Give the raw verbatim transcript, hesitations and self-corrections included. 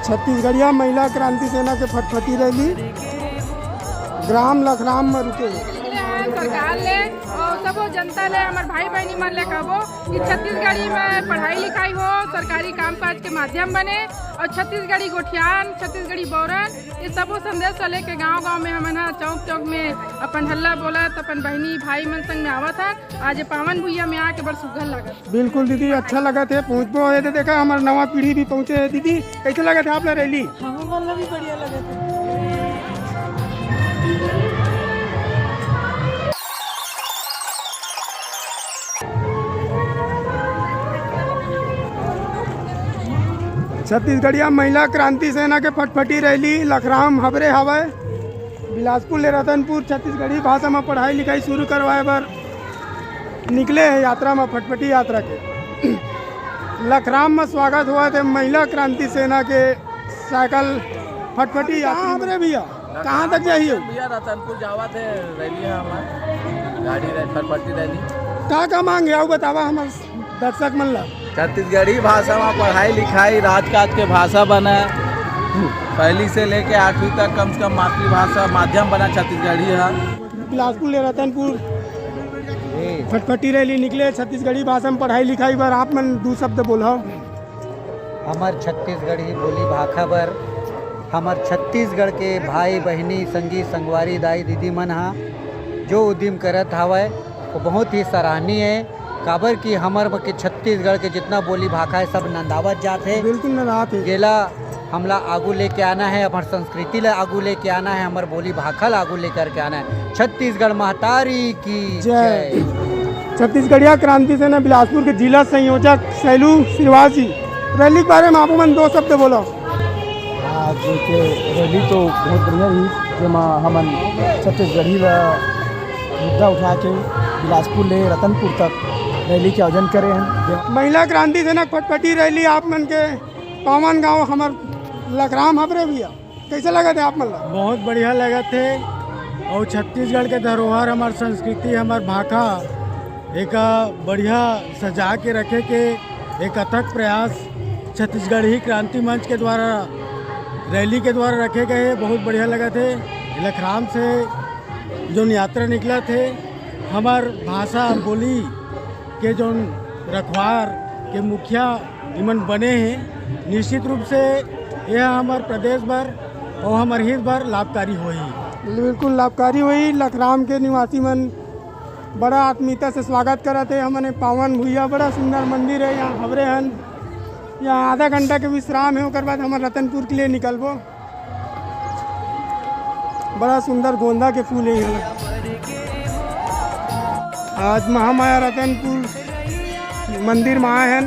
छत्तीसगढ़िया महिला क्रांति सेना के फटफटी रैली ग्राम लखराम म रुके हे। सरकार ले अउ सबो जनता ले, हमर भाई बहिनी मन ले कहबो कि छत्तीसगढ़ी में पढ़ाई लिखाई हो, सरकारी कामकाज के माध्यम बने अउ छत्तीसगढ़ी गोठियान, छत्तीसगढ़ी बौरन, ये सबो संदेश ल लेके गांव-गांव में हमन ह चौक-चौक में अपन हल्ला बोलत, अपन बहिनी भाई मन संग में आवत हन। आज ये पावन भुइयां में आके बड़ सुघर लागत। बिल्कुल दीदी, अच्छा लगत हे, पहुँचबो। ये दे देखा, हमर नवा पीढ़ी भी पहुँचे हे। दीदी, कैसे लगत हे आप ला रैली? हमन ला भी बढ़िया लगत हे। छत्तीसगढ़िया महिला क्रांति सेना के फटफटी रैली लखराम हबरे हवय। बिलासपुर ले रतनपुर छत्तीसगढ़ी भाषा म पढ़ाई लिखाई शुरू करवाए बर निकले हे यात्रा म, फटफटी यात्रा के। लखराम म स्वागत होवत हे महिला क्रांति सेना के साइकिल फटफटी यात्री। कहाँ हबरे भैया? कहाँ तक जाही हो? भैया, रतनपुर जावत हे, रैली हे हमर, गाड़ी रैली, फटफटी रैली। का का मांग हे, अउ बतावा हमर दर्शक मन ला। छत्तीसगढ़ी भाषा म पढ़ाई लिखाई, राजकाज के भाषा बने, पहली से लेके आठवीं तक कम से कम मातृभाषा माध्यम बना छत्तीसगढ़ी ह। बिलासपुर ले रतनपुर फटफटी रैली निकले, छत्तीसगढ़ी भाषा म पढ़ाई लिखाई बर आप मन दू शब्द बोलव। हमर छत्तीसगढ़ी बोली भाखा बर हमर छत्तीसगढ़ के भाई बहिनी, संगी संगवारी, दाई दीदी मन ह जो उद्यम करत हवय, वो बहुत ही सराहनीय हे। काबर कि हमर के छत्तीसगढ़ के जितना बोली भाखा हे, सब नंदावत जात हे। बिल्कुल नंदात हे। जेला हमला आगू लेके आना हे, हमर संस्कृति ला आगू लेके आना हे, हमर बोली भाखा ला आगू लेकर के आना हे। छत्तीसगढ़ महतारी की जय। जय। छत्तीसगढ़िया क्रांति सेना बिलासपुर के जिला संयोजक सैलू श्रीवास जी, रैली के बारे में आप मन दो शब्द बोलो। आज के रैली तो बहुत बढ़िया रही, जेमा हमन छत्तीसगढ़ी ला मुद्दा उठा के बिलासपुर ले रतनपुर तक रैली के आयोजन करे हन। महिला क्रांति सेना फटफटी रैली आप मन के पावन गांव हमर लखराम हबरे भैया, कैसे लगत हे आप मन ला? बहुत बढ़िया लगत हे। अउ छत्तीसगढ़ के धरोहर, हमर संस्कृति, हमर भाखा, एका बढ़िया सजा के रखे के एक अथक प्रयास छत्तीसगढ़ी क्रांति मंच के द्वारा, रैली के द्वारा रखे गए हे। बहुत बढ़िया लगत हे। लखराम से जोन यात्रा निकलत हे, हमर भाषा बोली के जोन रखवार के मुखिया इमन बने हे, निश्चित रूप से यह हमर प्रदेश बर अउ हमर हित बर लाभकारी होही। बिल्कुल लाभकारी होही। लखराम के निवासी मन बड़ा आत्मीयता से स्वागत करत हे। हमन ए पावन भुइया, बड़ा सुंदर मंदिर हे, यहाँ हबरे हन। यहाँ आधा घंटा के विश्राम हे, ओकर बाद हमन रतनपुर के लिए निकलबो। बड़ा सुंदर गोंदा के फूल हे यहाँ। आज महामाया रतनपुर मंदिर में आए हन।